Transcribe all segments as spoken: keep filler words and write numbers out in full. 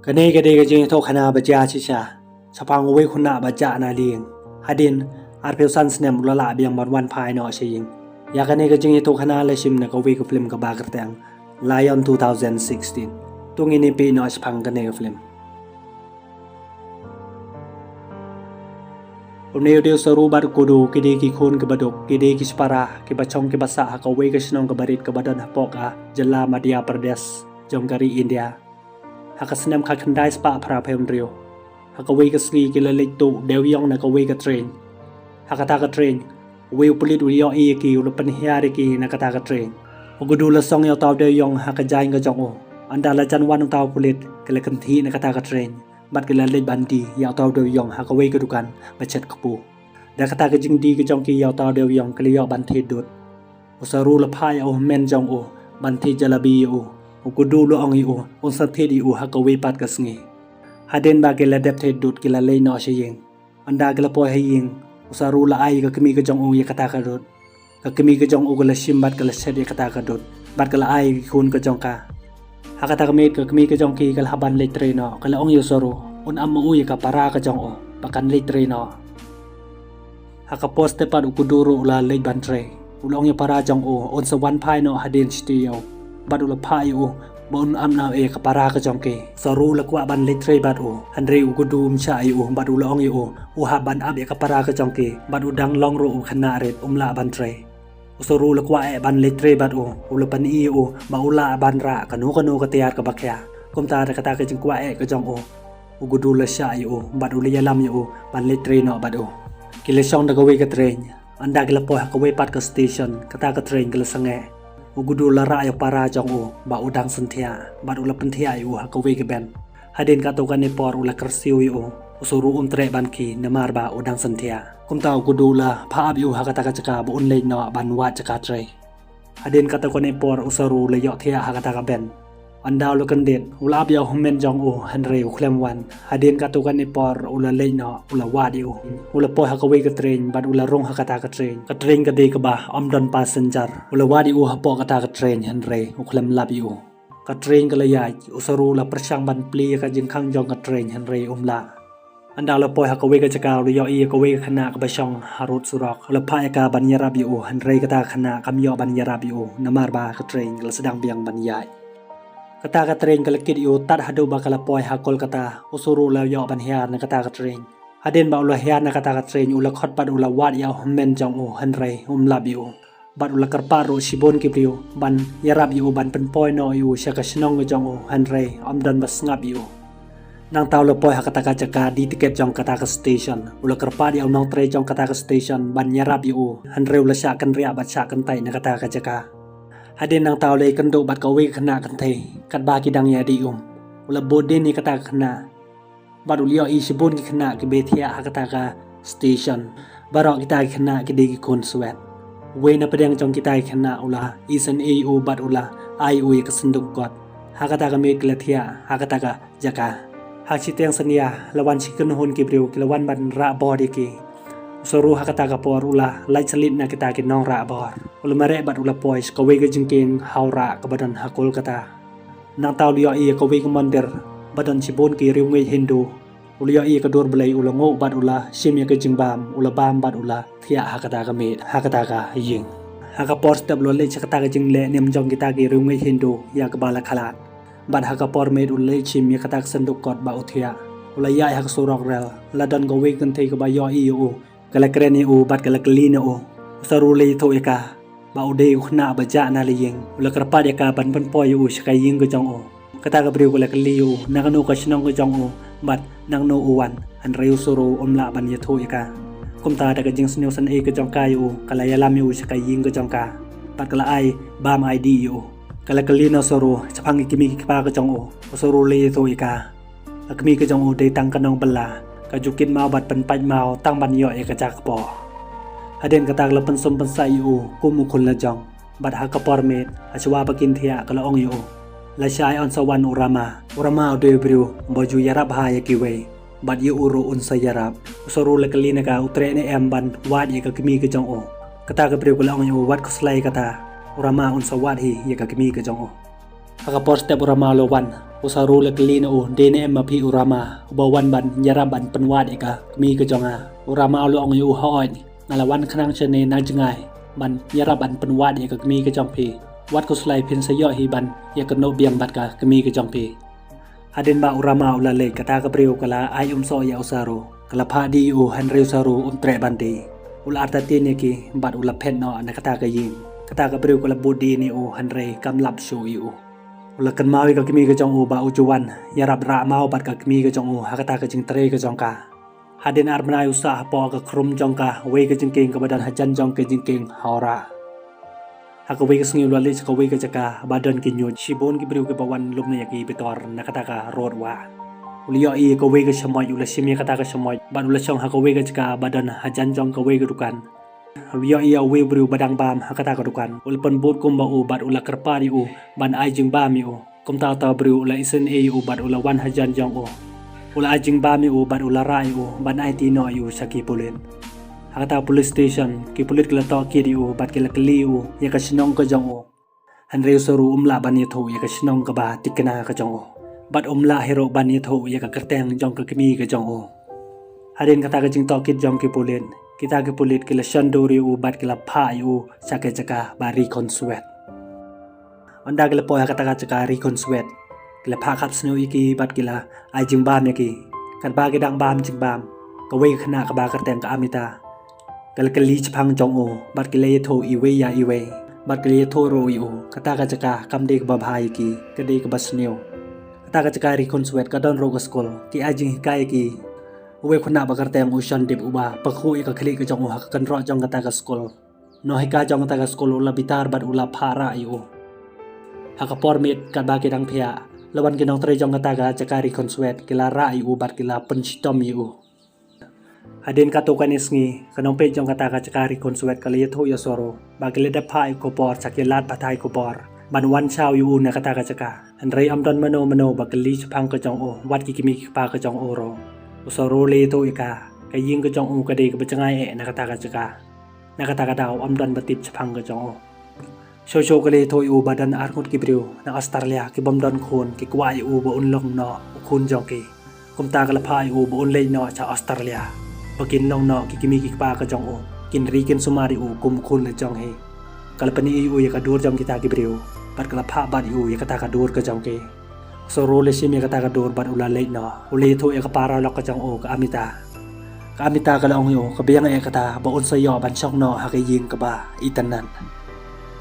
Kane ka dei ka jingïathuhkhana ba jia shisha shaphang uwei u khynnah ba jah na lieng. Hadien arphew san snem u la lah biang ban wan phai noh sha ïing. Ïa kane ka jingïathuhkhana la shim na kawei ka film kaba kyrteng Lion two thousand sixteen. To ngin ïa peit noh shaphang kane ka film. Une u dei u Saru bad u Gudu, ki dei ki khun kiba duk, ki dei ki shipara kiba shong kiba sah ha kawei ka shnong kaba rit kaba don hapoh ka jylla Madhya Pradesh jong ka ri India. Ha ka snem khatkhyndai spah phra phew hynriew, ha kawei ka sngi ki la leit tuh dewiong na kawei ka train. Ha kata ka train, uwei u pulit u ïohi ïa ki, u la pynhiar ïa ki na kata ka train. U Gudu la song ïa uta u dewiong ha ka jaiñ ka jong u. Ynda la jan wan uta u pulit, ki la kynthih na kata ka train bad ki la leit ban die ïa uta u dewiong ha kawei ka dukan ba chet kpu. Da kata ka jingdie ka jong ki ïa uta u dewiong, ki la ïoh ban thied dud. U Saru la phah ïa u hynmen jong u ban thied jalebi ïa u. U Gudu la ong ïa u un sa thied ïa u ha kawei pat ka sngi. Hadien ba ki la dep thied dud, ki la leit noh sha ïing. Ynda ki la poi ha ïing, u Saru la ai ïa ka kmie ka jong u ïa kata ka dud. Ka kmie ka jong u ka la shim bad ka la shet ïa kata ka dud bad ka la ai ïa ki khun ka jong ka. Ha kata ka miet ka kmie ka jong ki ka la hap ban leit trei noh. Ka la ong ïa u Saru un ap ma u ïa ka para ka jong u ba kan leit trei noh. Ha ka por step pat u Gudu ruh u la leit ban trei. U la ong ïa u para jong u un sa wan phai noh hadien shiteng ïa u bad u la phah ïa u ba un ap noh ïa ka para ka jong ki. U Saru u la kwah ban leit trei bad u, hynrei u Gudu um shah ïa u bad u la ong ïa u u hap ban ap ïa ka para ka jong ki bad u dang long ruh u khynnah rit, um lah ban trei. U Saru u la kwah eh ban leit trei bad u, u la pyni ïa u ba u lah ban rah kano kano ka tiar kaba khia. Kumta da kata ka jingkwah eh ka jong u, u Gudu u la shah ïa u bad u la ïalam ïa u ban leit trei noh bad u. Ki la shong da kawei ka train. Ynda ki la poi ha kawei pat ka station, kata ka train ka la sangeh. U Gudu u la rah ïa u para jong u ba u dang synthiah bad u la pynthiah ïa u ha kawei ka bench. Hadien katto katne por u la kyrsiew ïa u, u Saru um treh ban khie namar ba u dang synthiah. Kumta u Gudu u la phah ap ïa u ha kata ka jaka ba un leit noh ban wad jaka trei. Hadien katto katne por u Saru u la ïohthiah ha kata ka bench. Ynda u la kyndit, u la ap ïa u hynmen jong u, hynrei u khlem wan. Hadien katto katne por u la leit noh, u la wad ïa u. U la poi ha kawei ka train bad u la rung ha kata ka train. Ka train ka dei kaba ym don passenger. U la wad ïa u hapoh kata ka train, hynrei u khlem lap ïa u. Ka train ka la ïaid, u Saru u la pyrshang ban plie ïa ka jingkhang jong ka train, hynrei um lah. Ynda u la poi ha kawei ka jaka u la ïohi ïa kawei ka khynnah kaba shong harud surok. U la phah ïa ka ban ïarap ïa u, hynrei kata ka khynnah kam ïoh ban ïarap ïa u namar ba ka train ka la sdang biang ban ïaid. Kata ka train ka la kit ïa u tad haduh ba ka la poi ha Kolkata. U Saru u la ïoh ban hiar na kata ka train. Hadien ba u la hiar na kata ka train, u la khot bad u la wad ïa u hynmen jong u, hynrei um lap ïa u. Bad u la kyrpad ruh shibun ki briew ban ïarap ïa u ban pynpoi noh ïa u sha ka shnong ka jong u, hynrei ym don ba sngap ïa u. Nangta u la poi ha kata ka jaka die tiket jong kata ka station. U la kyrpad ïa u nongtrei jong kata ka station ban ïarap ïa u, hynrei u la shah kynriah bad shah kyntait na kata ka jaka. Hadien nangta u la ïakynduh bad kawei ka khynnah kynthei katba ki dang ïadih um. U la bud dien ïa kata ka khynnah. Bad u la ïohi shibun ki khynnah kiba thiah ha kata ka station. Baroh kita ki khynnah ki dei ki khun swet. Uwei na pdeng jong kita ki khynnah u la isynei ïa u bad u la ai ïa u ïa ka synduk kot. Ha kata ka miet ki la thiah ha kata ka jaka. Ha shiteng synñia la wan shi kynhun ki briew, ki la wan ban rah bor ïa ki. U Saru ha kata ka por u la lait sylliej na kita ki nongrah bor. U la mareh bad u la poi sha kawei ka jingkieng hawrah kaba don ha Kolkata. Nangta u la ïohi ïa kawei ka mandir ba don shibun ki riewngeit Hindu. U la ïohi ïa ka dur blei, u la nguh bad u la shim ïa ka jingbam, u la bam bad u la thiah ha kata ka miet, ha kata ka ïing. Ha ka por step u la leit sha kata ka jingleh niam jong kita ki riewngeit Hindu ïa kaba la khlad. Bad ha ka por miet u la leit shim ïa kata ka synduk kot ba u thiah. U la ïaid ha ka surok rel, la don kawei ka kynthei kaba ïohi ïa u. Ka la kren ïa u bad ka la kylli na u. U Saru u la ïathuh ïa ka ba u dei u khynnah ba jah na la ïing. U la kyrpad ïa ka ban pynpoi ïa u sha ka ïing ka jong u. Kata ka briew ka la kylli ïa u na kano ka shnong ka jong u bad na kano u wan, hynrei u Saru um lah ban ïathuh ïa ka. Kumta da ka jingsngewsynei ka jong ka ïa u, ka la ïalam ïa u sha ka ïing ka jong ka bad ka la ai bam I D ïa u. Ka la kylli na u Saru shaphang ki kmie ki kpa ka jong u. U Saru u la ïathuh ïa ka. Ka kmie ka jong u dei tang ka nongbylla, ka ju kit maw bad pynpait maw tang ban ïoh ïa ka jakpoh. Hadien kata ka la pynsum pynsah ïa u kum u khun la jong. Bad ha ka por miet, ha shuwa ba kin thiah, ka la ong ïa u, lashai yn sa wan u Rama. U Rama u dei u briew ba ju ïarap bha ïa kiwei. Bad ïa u ruh un sa ïarap. U Saru u la kylli na ka u treh ne em ban wad ïa ka kmie ka jong u. Kata ka briew ka la ong ïa u, wat khuslai kata. U Rama un sa wad hi ïa ka kmie ka jong u. Ha ka por step u Rama u la wan. U Saru u la kylli na u, dei ne em ma phi u Rama, uba wan ban ïarap ban pynwad ïa ka kmie ka jong nga. U Rama u la ong ïa u, hooid, nga la wan khnang shane na jngai ban ïarap ban pynwad ïa ka kmie ka jong phi. Wat khuslai, phin sa ïoh hi ban ïakynduh biang bad ka kmie ka jong phi. Hadien ba u Rama u la leit, kata ka briew ka la ai umsoh ïa u Saru. Ka la phah dih ïa u, hynrei u Saru um treh ban dih. U la artatien ïa ki bad u la phet noh na kata ka ïing. Kata ka briew ka la bud dih ïa u, hynrei kam lap shuh ïa u. U la kynmaw ïa ka kmie ka jong u ba u ju wan ïarap rah maw bad ka kmie ka jong u ha kata ka jingtrei ka jong ka. Hadien ar bnai u sah hapoh ka khrum jong ka, kawei ka jingkieng kaba don hajan jong ka jingkieng ha u rah. Ha kawei ka sngi u la leit sha kawei ka jaka ba don ki ñiut, shibun ki briew kiba wan lum ïa ki bitor na kata ka rud wah. U la ïohi ïa kawei ka shamoit, u la shim ïa kata ka shamoit bad u la shong ha kawei ka jaka ba don hajan jong kawei ka dukan. U la ïohi ïa uwei u briew ba dang bam ha kata ka dukan. U la pynbud kumba u bad u la kyrpad ïa u ban ai jingbam ïa u. Kumta uta u briew u la isynei ïa u bad u la wan hajan jong u. U la ai jingbam ïa u bad u la rah ïa u ban aiti noh ïa u sha ki pulit. Ha kata ka police station, ki pulit ki la tohkit ïa u bad ki la kylli ïa u ïa ka shnong ka jong u. Hynrei u Saru um lah ban ïathuh ïa ka shnong kaba thikna ka jong u, bad um lah hi ruh ban ïathuh ïa ka kyrteng jong ka kmie ka jong u. Hadien kata ka jingtohkit jong ki pulit, kita ki pulit ki la shon dur ïa u bad ki la phah ïa u sha ka jaka ba ri khun swet. Ynda ki la poi ha kata ka jaka ri khun swet, ki la phah khap sniew ïa ki bad ki la ai jingbam ïa ki. Katba ki dang bam jingbam, kawei ka khynnah kaba kyrteng ka Amita ka la kylli shaphang jong u bad ki la ïathuh iwei ïa iwei. Bad ki la ïathuh ruh ïa u, kata ka jaka kam dei kaba bha ïa ki, ka dei kaba sniew. Kata ka jaka ri khun swet ka don ruh ka skul, ki ai jinghikai ïa ki. Uwei u khynnah ba kyrteng u Shondip, uba pynkhuh ïa ka khlieh ka jong u ha ka kynroh jong kata ka skul, nonghikai jong kata ka skul u la bitar bad u la phah rah ïa u. Ha ka por miet katba ki dang phiah, la wan ki nongtrei jong kata ka jaka ri khun swet, ki la rah ïa u bad ki la pynshitom ïa u. Hadien katto katne sngi, ka nongpeit jong kata ka jaka ri khun swet ka la ïathuh ïa u Saru ba ki la dep phah ïa u khubor sha ki lad pathai khubor ban wan shaw ïa u na kata ka jaka. Hynrei ym don mano mano ba kylli shaphang ka jong u, wat ki kmie ki kpa ka jong u ruh. U Saru u la ïathuh ïa ka, ka ïing ka jong u ka dei kaba jngai eh na kata ka jaka. Na kata ka daw ym don ba tip shaphang ka jong u. Shuh shuh ka la ïathuh ïa u ba don arngut ki briew na Australia ki bym don khun, ki kwah ïa u ba un long noh u khun jong ki. Kumta ka la phah ïa u ba un leit noh sha Australia, ba kin long noh ki kmie ki kpa ka jong u, kin ri kin sumar ïa u kum u khun la jong hi. Ka la pyni ïa u ïa ka dur jong kita ki briew, bad ka la phah bat ïa u ïa kata ka dur ka jong ki. U Saru u la shim ïa kata ka dur bad u la leit noh. U la ïathuh ïa ka paralok ka jong u, ka Amita. Ka Amita ka la ong ïa u, ka biang eh kata ba un sa ïoh ban shong noh ha ka ïing kaba itynnad.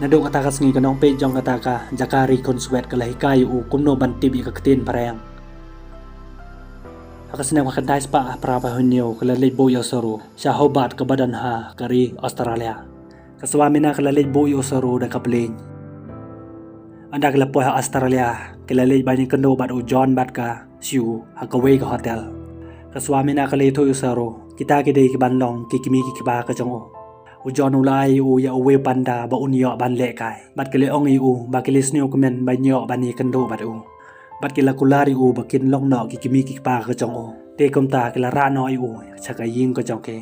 Naduh kata ka sngi, ka nongpeit jong kata ka jaka ri khun swet ka la hikai ïa u kumno ban tip ïa ka ktien phareng. Ha ka snem kaba khyndai spah phra phew hynñiew, ka la leit buh ïa u Saru sha Hobart kaba don ha ka ri Australia. Ka Swamina ka la leit buh ïa u Saru da ka plane. Ynda ki la poi ha Australia, ki la leit ban ïakynduh bad u John bad ka Sue ha kawei ka hotel. Ka Swamina ka la ïathuh ïa u Saru, kita ki dei ki ban long ki kmie ki kpa ka jong u. U John u la ai ïa u ïa uwei u panda ba un ïoh ban lehkai, bad ki la ong ïa u ba ki la sngewkmen ban ïoh ban ïakynduh bad u. Bad ki la kular ïa u ba kin long noh ki kmie ki kpa ka jong u. Te kumta ki la rah noh ïa u sha ka ïing ka jong ki.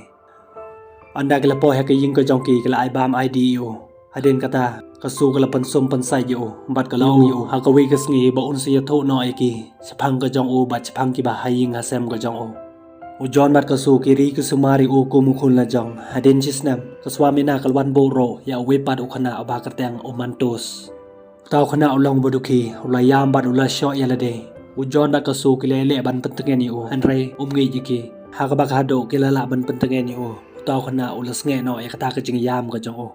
Ynda ki la poi ha ka ïing ka jong ki, ki la ai bam ai dih ïa u. Hadien kata, ka Sue ka la pynsum pynsait ïa u bad ka la ong ïa u ha kawei ka sngi ba un sa ïathuh noh ïa ki shaphang ka jong u bad shaphang kiba ha ïing ha sem ka jong u. U John bad ka Sue ki ri ki sumar ïa u kum u khun la jong. Hadien shi snem, ka Swamina ka la wan buh ruh ïa uwei pat u khynnah uba kyrteng u Mantos. Uta u khynnah u long ba dukhi, u la ïam bad u la shoh ïa lade. U John bad ka Sue ki la leh ban pyntngen ïa u, hynrei um ngeit ïa ki. Ha kaba ka haduh ki la lah ban pyntngen ïa u, uta u khynnah u la sngeh noh ïa kata ka jingïam ka jong u.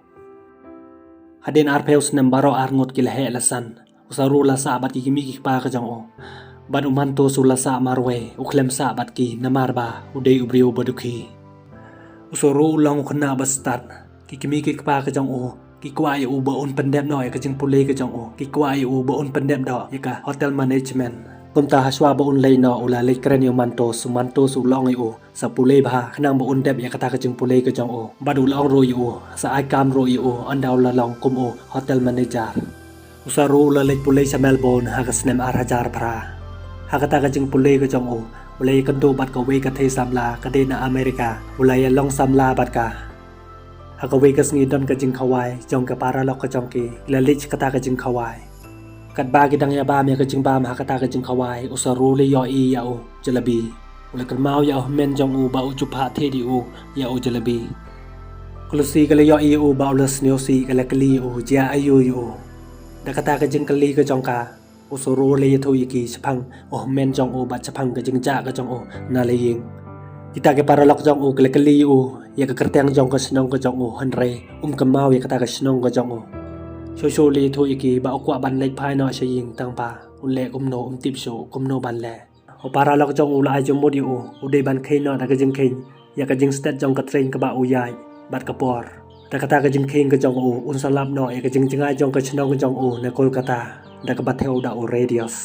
Hadien arphew snem baroh arngut ki la heh la san. U Saru u la sah bad ki kmie ki kpa ka jong u. Bad u Mantos u la sah marwei, u khlem sah bad ki namar ba u dei u briew ba dukhi. U Saru u long u khynnah ba stad. Ki kmie ki kpa ka jong u ki kwah ïa u ba un pyndep noh ïa ka jingpule ka jong u. Ki kwah ïa u ba un pyndep noh ïa ka hotel management. Kumta hashwa ba un leit noh u la leit kren ïa u Mantos, u Mantos u la ong ïa u sa pule bha khnang ba un dep ïa kata ka jingpule ka jong u. Bad u la ong ruh ïa u sa ai kam ruh ïa u ynda u la long kum u hotel manager. U Saru u la leit pule sha Melbourne ha ka snem ar hajar phra. Ha kata ka jingpule ka jong u, u la ïakynduh bad kawei ka thei samla ka dei na America, u la ïalong samla bad ka. Ha kawei ka sngi don ka jingkhawai jong ka paralok ka jong ki, ki la leit sha kata ka jingkhawai. Katba ki dang ïa bam ïa ka jingbam ha kata ka jingkhawai, u Saru u la ïohi ïa u Jalebi. U la kynmaw ïa u hynmen jong u bad u ju phah thied ïa u ïa u Jalebi. Ka Lucy ka la ïohi ïa u bad u la sngewsih, ka la kylli ïa u jia aïu ïa u. Da kata ka jingkylli ka jong ka, u Saru u la ïathuh ïa ki shaphang u hynmen jong u bad shaphang ka jingjah ka jong u na la ïing. Kita ki paralok jong u ki la kylli ïa u ïa ka kyrteng jong ka shnong ka jong u, hynrei um kynmaw ïa kata ka shnong ka jong u. Shuh shuh u la ïathuh ïa ki ba u kwah ban leit phai noh sha ïing, tangba un leh kumno um tip shuh kumno ban leh. U paralok jong u la ai jingmut ïa u, u dei ban kheiñ noh da ka jingkheiñ ïa ka jingstet jong ka train kaba u ïaid bad ka por. Da kata ka jingkheiñ ka jong u, un sa lap noh ïa ka jingjngai jong ka shnong ka jong u na Kolkata da kaba thew da u radius.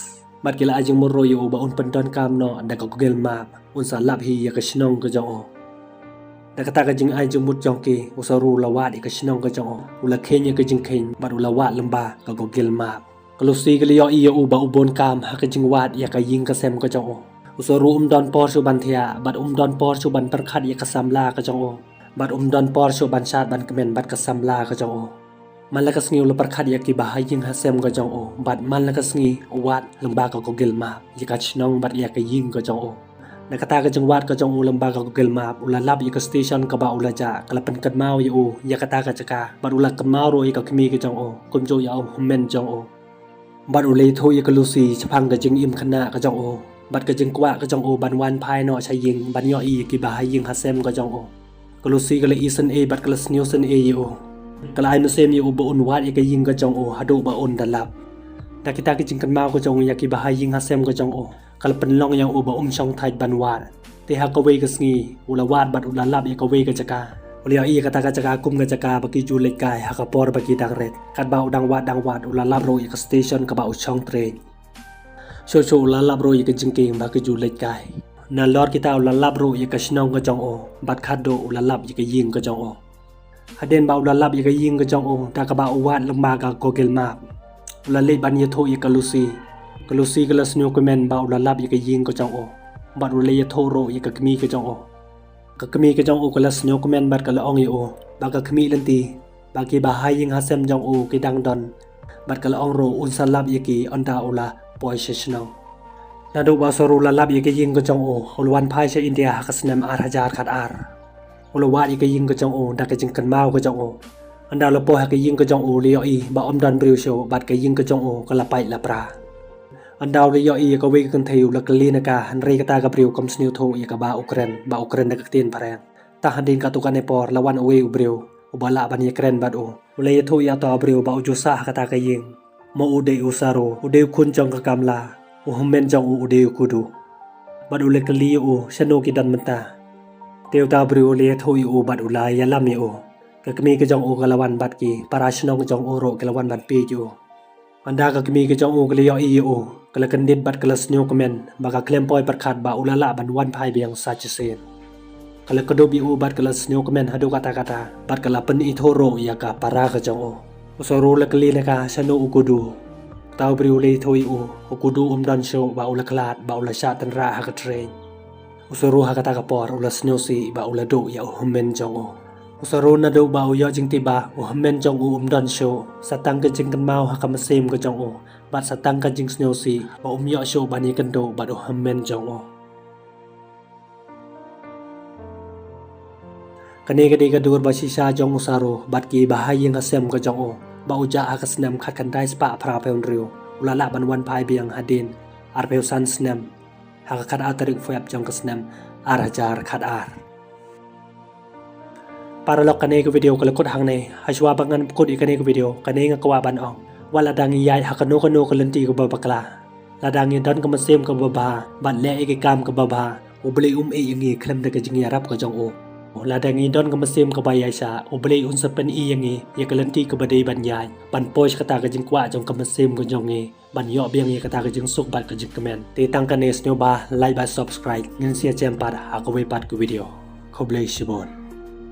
Bad ki la ai jingmut ruh ïa u ba un pyndonkam noh da ka Google Map, un sa lap hi ïa ka shnong ka jong u. Da kata ka jingai jingmut jong ki, u Saru u la wad ïa ka shnong ka jong u, u la kheiñ ïa ka jingkheiñ bad u la wad lyngba ka Google Map. Ka Lucy ka la ïohi ïa u ba u bun kam ha ka jingwad ïa ka ïing ka sem ka jong u. U Saru um don por shuh ban thiah bad um don por shuh ban pyrkhat ïa ka samla ka jong u. Bad um don por shuh ban shad ban kmen bad ka samla ka jong u. Man la ka sngi u la pyrkhat ïa ki bahaïing hasem ka jong u, bad man la ka sngi u wad lyngba ka Google Map ïa ka shnong bad ïa ka ïing ka jong u. Na kata ka jingwad ka jong u lyngba ka Google Map, u la lap ïa ka station kaba u la jah, ka la pynkynmaw ïa u ïa kata ka jaka, bad u la kynmaw ruh ïa ka kmie ka jong u, kumjuh ïa u hynmen jong u. Bad u la ïathuh ïa ka Lucy shaphang ka jingim khynnah ka jong u bad ka jingkwah ka jong u ban wan phai noh sha ïing ban ïohi ïa ki bahaïing hasem ka jong u. Ka Lucy ka la isynei bad ka la sngewsynei ïa u. Ka la ai mynsiem ïa u ba un wad ïa ka ïing ka jong u haduh ba un da lap. Da kita ki jingkynmaw ka jong u ïa ki bahaïing hasem ka jong u, ka la pynlong ïa u ba um shong thait ban wad. Te ha kawei ka sngi u la wad bad u la lap ïa kawei ka jaka. U la ïohi ïa kata ka jaka kum ka jaka ba ki ju leit kai ha ka por ba ki dang rit. Katba u dang wad dang wad, u la lap ruh ïa ka station kaba u shong train. Shuh shuh u la lap ruh ïa ka jingkieng ba ki ju leit kai. Nalor kita u la lap ruh ïa ka shnong ka jong u, bad khatduh u la lap ïa ka ïing ka jong u. Hadien ba u la lap ïa ka ïing ka jong u da kaba u wad lyngba ka Google Map, u la leit ban ïathuh ïa ka Lucy. Ka Lucy ka la sngewkmen ba u la lap ïa ka ïing ka jong u, bad u la ïathuh ruh ïa ka kmie ka jong u. Ka kmie ka jong u ka la sngewkmen bad ka la ong ïa u ba ka khmih lynti ba ki bahaïing hasem jong u ki dang don, bad ka la ong ruh un sa lap ïa ki ynda u la poi sha shnong. Naduh ba u Saru u la lap ïa ka ïing ka jong u, u la wan phai sha India ha ka snem ar hajar khat ar. U la wad ïa ka ïing ka jong u da ka jingkynmaw ka jong u. Ynda u la poi ha ka ïing ka jong u, u la ïohi ba um don briew shuh bad ka ïing ka jong u ka la pait la pra. Ynda u la ïohi ïa kawei ka kynthei, u la kylli na ka, hynrei kata ka briew kam sngewthuh ïa kaba u kren, ba u kren da ka ktien phareng. Tang hadien katto katne por la wan uwei u briew uba lah ban ïakren bad u. U la ïathuh ïa uta u briew ba u ju sah ha kata ka ïing. Ma u dei u Saru, u dei u khun jong ka Kamla, u hynmen jong u u dei u Kudu. Bad u la kylli ïa u shano ki don mynta. Te uta u briew u la ïathuh ïa u bad u la ïalam ïa u. Ka kmie ka jong u ka la wan bad ki para shnong jong u ruh ki la wan ban peit ïa u. Ynda ka kmie ka jong u ka la ïohi ïa u, ka la kyndit bad ka la sngewkmen ba ka khlem poi pyrkhat ba u la lah ban wan phai biang sa shisien. Ka la kdup ïa u bad ka la sngewkmen haduh katta katta, bad ka la pynithuh ruh ïa ka para ka jong u. U Saru u la kylli na ka shano u Kudu. Uta u briew u la ïathuh ïa u, u Kudu um don shuh, ba u la khlad, ba u la shah tynrah ha ka train. U Saru ha kata ka por u la sngewsih ba u la duh ïa u hynmen jong u. U Saru naduh ba u ïoh jingtip ba u hynmen jong u um don shuh, sa tang ka jingkynmaw ha ka mynsiem ka jong u, bad sa tang ka jingsngewsih ba um ïoh shuh ban ïakynduh bad u hynmen jong u. Kane ka dei ka dur ba shisha jong u Saru bad ki bahaïing hasem ka jong u, ba u jah ha ka snem khatkhyndai spah phra phew hynriew, u la lah ban wan phai biang hadien arphew san snem ha ka khatar tarik Feb jong ka snem ar hajar khatar. Paralok, kane ka video ka la kut hangne. Hashwa ba ngan pynkut ïa kane ka video, kane nga kwah ban ong, wat lada ngi ïaid ha kano kano ka lynti kaba bakla, lada ngi don ka mynsiem kaba bha bad leh ïa ki kam kaba bha, U Blei um ïeh ïa ngi khlem da ka jingïarap ka jong u. Lada ngi don ka mynsiem kaba ïaishah, U Blei un sa pyni ïa ngi ïa ka lynti kaba dei ban ïaid, ban poi sha kata ka jingkwah jong ka mynsiem ka jong ngi, ban ïoh biang ïa kata ka jingsuk bad ka jingkmen. Te tang kane, sngewbha like bad subscribe, ngin sa ïa jem pat ha kawei pat ka video. Khublei shibun.